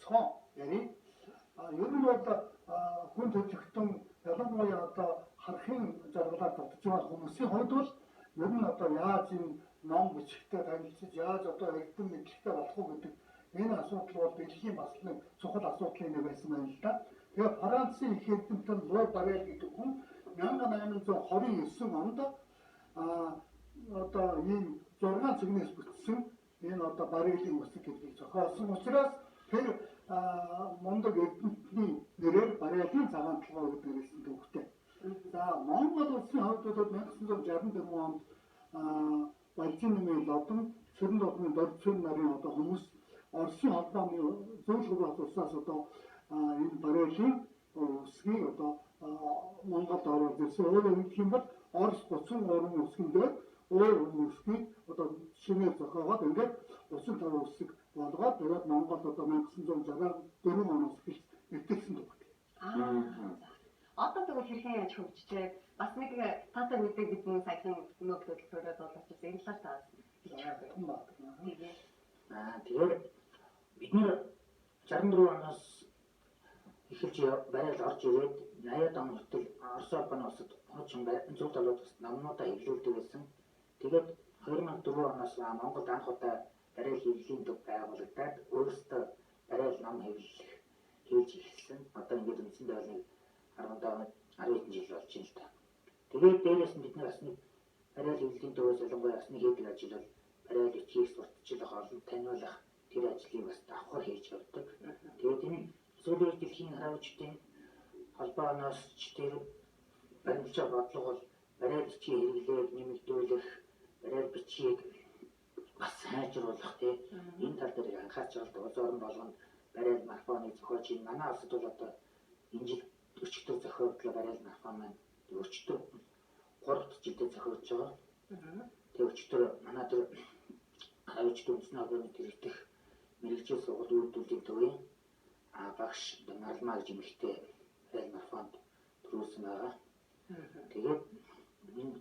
Бяцхан ярив. Ер нь бол хүн төрөлхтөн, ялангуяа одоо харахын жаргалаар дутж байгаа хүмүүсийн хувьд бол ер нь одоо яаж энэ ном бичгтээ танилцаж, яаж одоо эрдэм мэдлэгтэй болох уу гэдэг энэ асуудал бол дэлхийн бас нэг чухал асуудлын нэг байсан байна л да. Тэгээ Францын их эрдэмтэн Луи Барель гэдэг хүн 1829 онд одоо ийм 6 цэгнээс бүтсэн энэ одоо Барелийн үсэг гэдгийг зохиолсон учраас тэр мундаг эрдэмтний нэрээр Барелийн цагаан толгой гэдэг нэрлсэн төвхтэй. За, Монгол улсын хувьд бол 1964 онд Балжин нэмийн Лодон, Цэрэн Лодны Дорцын нарын одоо хүмүүс Оросын холбооны зөвлөгөө улсаас одоо энэ Барелийн үсгийг одоо Монголд оруулж ирсэн. Өөрөөр хэлэх юм бол Орос 33 үсгэн дээр өөр үсгийг одоо шинээр зохиогоод ингээд 35 үсэг болгоод, тэгээд Монголд одоо 1964 оноос эхэлж нэвтэрсэн төвхтэй. Одоо тэгвэл хэрхэн яаж хөгжижээ? Бас нэг таатай мэдээг бидний саяхан нөт хөтөлбөрөөр дуулгаж ирсэн. Энэ талаар та бас хэлчих. Тэгэхээр бид нэр 64 оноос эхэлж барайл орж ирээд 80-аад он хүртэл Орос улбаны улсад хуучин зөв талууд бас номнуудаа хэвлүүлдэг байсан. Тэгээд 2004 оноос Монголд анх удаа барайл хэвлэлийн төв байгуулагдаад өөрсдөө барайл ном хэвлэх хийж эхэлсэн. Одоо ингээд үндсэндээ бол нэг 15 10 жил болж байна л та. Тэгээд дээрээс нь бид нар бас нэг барайл хэвлэлийн төвөөс ялангуяа бас нэг хийдэг ажил бол барайл бичгийг сурталчлах, олон таниулах тэр ажлыг бас давхар хийж явдаг. Тэгээд энэ сүүлийн үед дэлхийн хараавчдын холбооноос ч тэр баримтлах бодлого бол барайл бичгийн хэрэглээг нэмэгдүүлэх, барайл бичгийг бас сайжруулах, тий, энэ тал дээр анхаарч байгаа л улс орон болгонд барайл марафоныг зохиож байна. Манай улсад бол одоо энэ жил өчигдөр зохиогдлоо барайл марафон маань өчигдөр 3 дахь жилдээ зохиогдож байгаа. Тэгээ өчигдөр манай тэр харавчд үндэсний холбооны дэрэгдэх мэргэжил сургууль үйлдвэрлэлийн төвийн багш Маралмаа гэж эмэгтэй барайл марафонд төрүүлсэн байгаа. Тэгээд энэ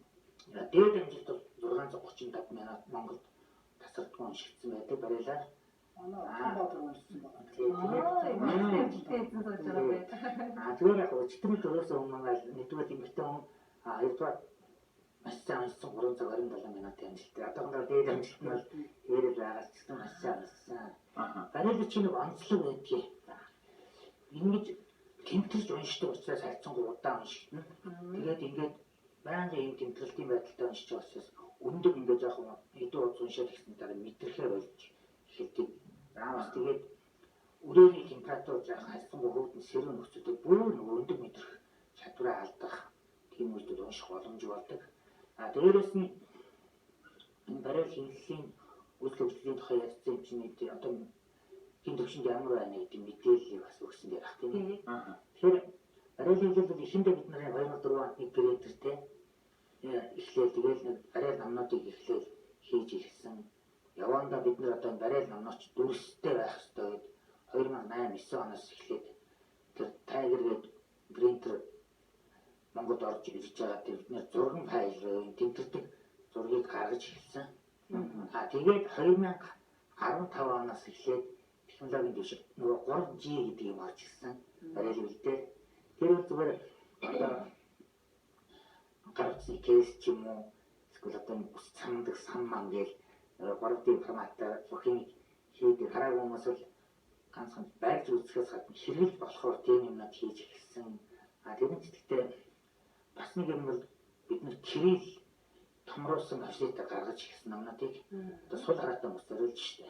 дээд амжилт бол 635 минут Монголд тасралтгүй уншигдсан байдаг барайлаар. Манай Улаанбаатар уншсан байна. Тэгээд эзэн сууж байгаа байх. Тэгэхээр яг өчигдрийн төрөөс өмнө нэгдүгээр эмэгтэй хүн, хоёрдугаар маш сайн уншсан 3 цаг 27 минутын амжилт. Одоохондоо дээд амжилт нь бол тэрэл байгаа ч гэсэн маш сайн уншсан. Барайл чинь нэг онцлог байдгийг. Ингэж тэмтэрч уншдаг учраас хайцсангүй удаан уншигдана. Тэгээд ингээд байнгын ийм тэмтэрлтийн байдалтай уншиж байгаа учраас өндөг ингээд жоохон хэдэн удаа уншаад ихсэн дараа мэдрэхээ болж эхэлдэг. Бас тэгээд өрөөний температур жоохон хайцсангүй хөвдөн сэрүүн нөхцөлөд бүр нөгөө өндөг мэдрэх чадвараа алдах тийм үйлдэл унших боломж болдог. Дээрээс нь энэ барайл хэвлэлийн үйл хөгжлийн тухай ярьсан юм чинь одоо хин төвшөнд ямар байна гэдэг мэдээллийг бас өгсөн дээр ах тийм ээ. Тэгэхээр барайл хэвлэл бол эхэндээ бид нарын 2004 онд нэг принтертэй эхлээл тэгэл нэг барайл номнуудыг эхлээл хийж эхэлсэн. Явандаа бид нар одоо барайл номнооч дүрстэй байх ёстой гэд 2008 9 оноос эхлээд тэр Tiger гээд принтер Монголд орж ирж байгаа, тэр бид нэр зурган файл буюу тэмдэгдэг зургийг гаргаж эхэлсэн. Тэгээд 2015 оноос эхлээд технологийн дэвшил нөгөө 3G гэдэг юм орж ирсэн. Барайл үйл дээр. Тэр бол зүгээр одоо гар утасны кейс ч юм уу эсвэл одоо ус цамдаг сан ман гээл 3D форматаар бүх юм хийдэг. Хараагүй хүмүүс бол ганцхан барьж үзэхээс гадна хэрэгэл болохоор тийм юмнууд хийж эхэлсэн. Тэр нь ч гэхдээ бас нэг юм бол бид нар кирилл томруулсан офсетээр гаргаж эхэлсэн номнуудыг одоо сул хараатай хүмүүс зориулж штэ.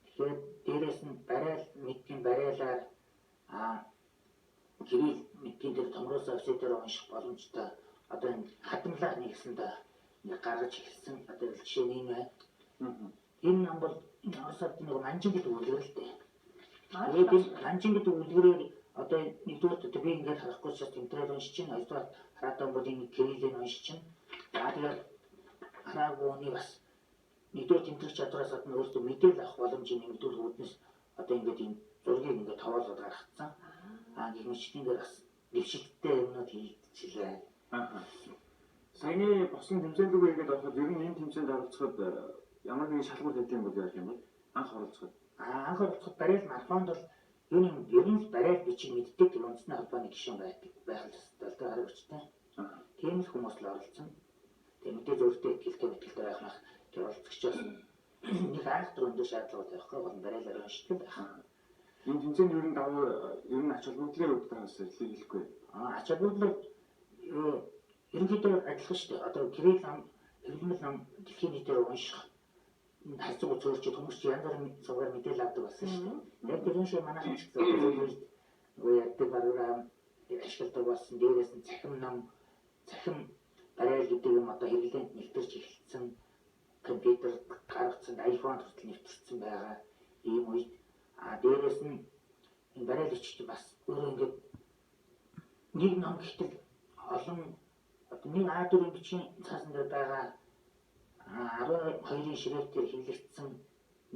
Тэгэхээр дээрээс нь барайл мэдгийн барайлаар кирилл мэдгийн дээр томруулсан офсетээр унших боломжтой одоо энэ хадамлаа нэгсэндээ нэг гаргаж эхэлсэн. Одоо жишээ нь юм байна. Энэ ном бол Орос одын нэг манжин гэдэг үлгэр л дээ. Тэгээд энэ манжин гэдэг үлгэрээр одоо нэгдүгээр би ингээд харахгүй ч тэмдрэл уншиж чинь, хоёрдугаар хараатай бол энэ кириллийг уншиж чинь. За, тэгээд хараагүй хүний бас нэгдүгээр тэмдэглэх чадвараас гадна өөртөө мэдээлэл авах боломжийг нэмэгдүүлэх үүднээс одоо ингээд энэ зургийг ингээд тоолоод гаргацсан. Гэх мэтчилэнгээр бас дэвшилттэй юмнууд хийгдчихлээ. Саяны босон тэмцээн рүү ингээд ороход ер нь энэ тэмцээнд оролцоход ямар нэгэн шалгуур гэдэг юм бол яах юм бол анх оролцоход? Анх оролцоход барайл марафонд бол юу юм ер нь л барайл бичиг мэддэг тэр үндэсний холбооны гишүүн байдаг байх л ёстой л дээ харин хүчтэй. Тийм л хүмүүс л оролцсон. Тэгээ мэдээж өөртөө ихтэй мэтгэлтэй байх мах тэр оролцогчоос нэг анх дөрөндөө шаардлага тавихгүй гол нь барайлаар уншдаг байх. Энэ тэмцээнд ер нь давуу ер нь ач холбогдлын хувьд бас хэлэхгүй. Ач холбогдол ерөнхийдөө адилхан шүү дээ. Одоо кирилл ном, хэвлэмэл ном дэлхийн нийтээр унших харьцангуй цөөрчөд хүмүүс чи янз бүрийн сувгаар мэдээлэл авдаг болсон шүү дээ. Яг тэр шиг манайхан ч гэсэн үед нөгөө яддаг баруураа ашигладаг болсон. Дээрээс нь цахим ном, цахим барайл гэдэг юм одоо хэрэглээнд нэвтэрч эхэлсэн, компьютер гаргацсан, iPhone хүртэл нэвтэрсэн байгаа ийм үед дээрээс нь энэ барайл бичиж бас өөрөө ингээд нэг ном гэхтэл олон одоо нэг А4 бичгийн цаасан дээр байгаа 12-ын шрифтээр хэвлэгдсэн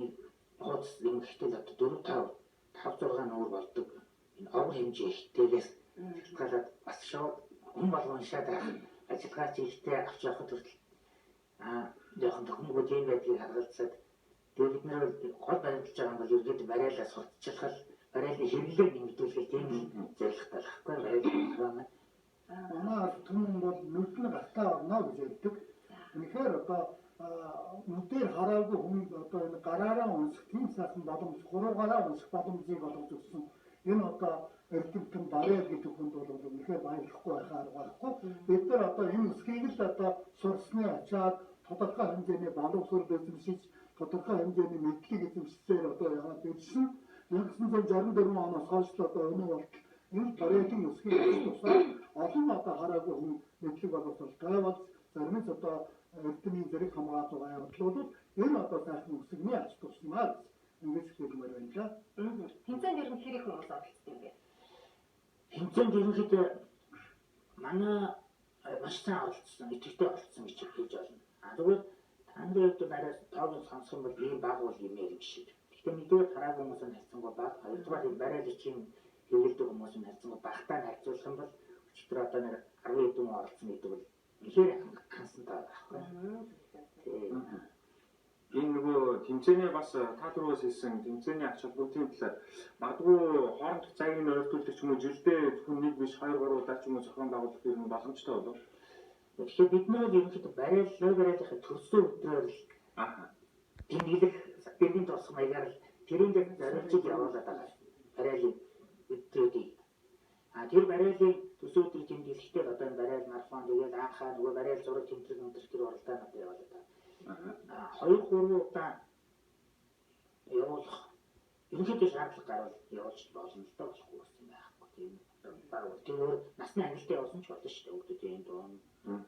нэг хуудас юм гэхтэл одоо 4 5 5 6 нүүр болдог. Энэ овор хэмжээ ихтэйгээс шалтгаалаад бас шууд хүн болгон уншаад байх ажиллагаач ихтэй авч явахад хүртэл жоохон тохиомгүй тийм байдлыг харгалзаад тэгээд бид нэр гол баримталж байгаа юм бол ерөөдөө барайлаа сурталчлах, барайлын хэрэглээг нэмэгдүүлэх тийм зорилготой л байхгүй барайл байна. Манай түмэн бол нүд нь гартаа орно гэж ярьдаг. Үнэхээр одоо нүдээр хараагүй хүн одоо энэ гараараа унших тийм сайхан боломж, хуруугаараа унших боломжийг олгож өгсөн. Энэ одоо эрдэмтэн барайл гэдэг хүнд бол үнэхээр баярлахгүй байхаар арга байхгүй. Бид нар одоо энэ үсгийг л одоо сурсны ачаад тодорхой хэмжээний боловсрол эзэмшиж, тодорхой хэмжээний мэдлэг эзэмшсээр одоо яваад ирсэн. 1964 оноос хойш л одоо өнөө болтол энэ барайлын үсгийг ач тусаар олон одоо хараагүй хүн мэдлэг боловсролтой болж зарим нь одоо эрдэмийн зэрэг хамгаалж байгаа явдал бол энэ одоо сайхан үсгний ач тусмаа гэж ингэж хэлмээр байна л. Тэмцээнд ер нь хэр их хүмүүс оролцсон юм бэ? Тэмцээнд ерөнхийдөө манай маш сайн оролцсон, идэвхтэй оролцсон гэж хэлж байна. Тэгвэл та нарын хувьд арай тоог сонсох юм бол ийм баг бол юм юм шиг. Гэхдээ нэгдүгээр хараагүй хүмүүс нь харьцангуй бага, хоёрдугаар энэ барайл бичгийн хэрэглэдэг хүмүүс нь харьцангуй багтаа харьцуулах юм бол өчигдөр одоо нэг 10 хэдэн хүн оролцсон гэдэг бол үнэхээр хангасан таа байхгүй. Энэ нөгөө тэмцээний бас та түрүүс хэлсэн тэмцээний ач холбогдлын талаар магадгүй хоорондох зайг нь ойртуулдаг ч юм уу жилдээ зөвхөн нэг биш 2 3 удаа ч юм уу зохион байгуулах ер нь боломжтой болов. Тэгэхээр бид нар ерөнхийдөө барайл, барайлынхаа төрсөн өдрөөр л тэмдэглэх дэргийн тусах маягаар л тэрэн дээр зориулж явуулаад байгаа. Барайлын өдрүүдийг. Тэр барайлын төсөө өдрийг тэмдэглэхдээ одоо энэ барайл марафон тэгээд анхаа нөгөө барайл зураг тэмдэглэх өдөр тэр уралдаанууд явуулаад байгаа. 2 3 удаа явуулах ерөнхийдөө шаардлага гарвал явуулж болно л доо, болохгүй гэсэн байхгүй. Тийм баг тэр өөр насны ангилалтай явуулсан ч болно шүү дээ. Хүүхдүүдийн дунд,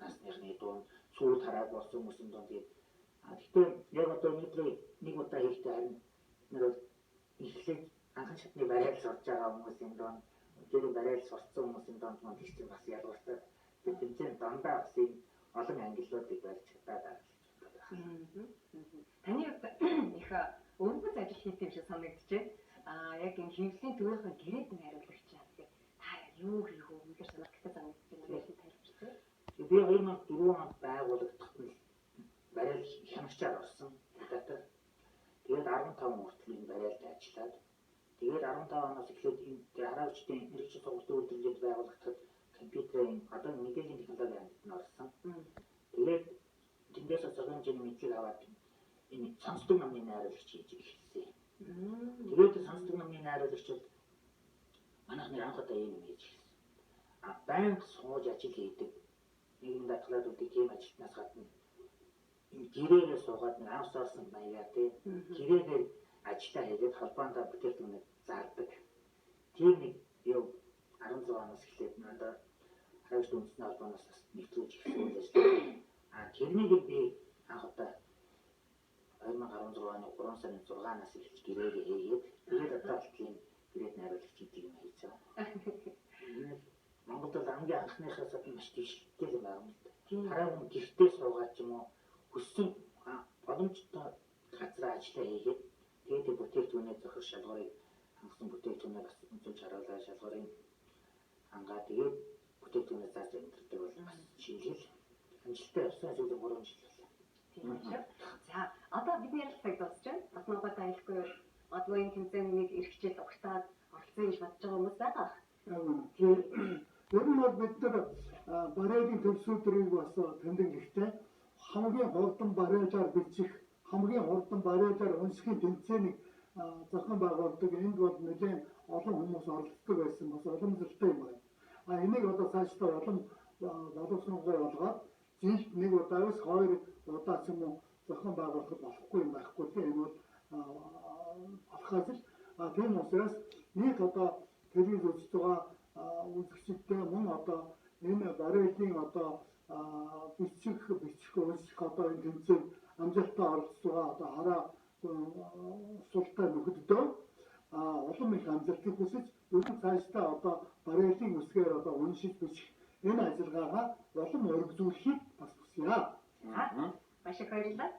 насныхны дунд, сүүл харааг болсон хүмүүсийн дунд тэгээд гэхдээ яг одоо өнөөдөр нэг удаа хийхдээ харин бид нар бол эхлээд анхан шатны барайл сурж байгаа хүмүүсийн дунд, өдөрийн барайл сурцсан хүмүүсийн дунд манд их чинь бас ялгартай. Тэр тэмцээн дандаа бас ийм олон ангиллуудыг барьж чадаад байгаа. Таны хувьд их өргөц ажил хийсэн юм шиг санагдчихэв. Яг энэ хэвлэлийн төвийнхэн гэрээд найруулагч аа. Тэгэхээр та яг юу хийх вэ? Үнэхээр сонирхолтой санагдчихэв. Үнэхээр тайлбарлаж. Би 2004 онд байгуулагдахад нь барайл хянагчаар орсон редактор. Тэгээд 15 хүртэл энэ барайлд ажиллаад тэгээд 15 оноос эхлээд энэ хараавчдын мэргэжил сургалтын үйлдвэрлэлд байгуулагдахад компьютерийн одоо мэдээллийн технологи ангид нь орсон. Тэгээд тэндээс зохион хэмжээний мэдлэг аваад энэ сонсдог номны найруулагч хийж эхэлсэн. Тэгээд сонсдог номны найруулагч бол манайхны анх удаа ийм юм хийж эхэлсэн. Байнга сууж ажил хийдэг, нийгэмд даатгалаад өгдөг тийм ажилтнаас гадна энэ гэрээрээ суугаад нэг аутсорсинг маягаар тийм гэрээгээр ажиллаа хийгээд холбоондоо бүтээгдэхүүнээ зардаг. Тийм нэг юу 16 оноос эхлээд надад харавч үндэсний холбооноос бас нэвтрүүлж эхэлсэн үйл ажиллагаа. Тэрнийг би анх удаа 2016 оны 3 сарын 6-наас эхэлж гэрээгээ хийгээд тэгээд одоо болтол энэ гэрээд найруулагч гэдэг юм хийж байгаа. Энэ Монголд бол хамгийн анхныхаас маш дэвшилттэй юм байна л да. Хараа хүн гэртээ суугаад ч юм уу хүссэн боломжтой газраа ажиллаа хийгээд тэгээд бүтээгдэхүүнээ зохих шалгуурыг хангасан бүтээгдэхүүнээ бас үзүүлж харуулаа шалгуурыг хангаа тэгээд бүтээгдэхүүнээ зарж амьдардаг бол бас шинжил амжилттай явсан сүүлийн 3 жил боллоо. Тийм шүү. За одоо бидний ярилцлага дуусч байна. Бас надад та хэлэхгүй юу? Магадгүй энэ тэмцээнийг ирэх жил угтаад оролцъё гэж бодож байгаа хүмүүс байгаа. Яг үнэ. Тэр ер нь бол бид нар бариалын төвсүүдрийг бас тэмдэглэхдээ хамгийн хурдан бариалаар бичих, хамгийн хурдан бариалаар уншихын тэмцээнийг зохион байгуулдаг. Энд бол нэлээд олон хүмүүс оролцдог байсан. Бас уламжлалтай юм байна. А энийг одоо цаашдаа улам боловсронгуй болгоод жилд нэг удаагаас хоёр удаа ч юм уу зохион байгуулахад болохгүй юм байхгүй тийм энэ бол болох ажил. А тийм учраас нийт одоо телевиз үзэж байгаа үзэгчидтэй мөн одоо энэ бариалын одоо бичих унших одоо энэ тэмцээнд амжилттай оролцож байгаа одоо хараа султай нөхөддөө улам их амжилтыг хүсэж ер нь цаашдаа одоо бариалын үсгээр одоо уншиж бичих энэ ажиллагаагаа улам өргөжүүлэхийг бас хүсье. Маш их баярлалаа.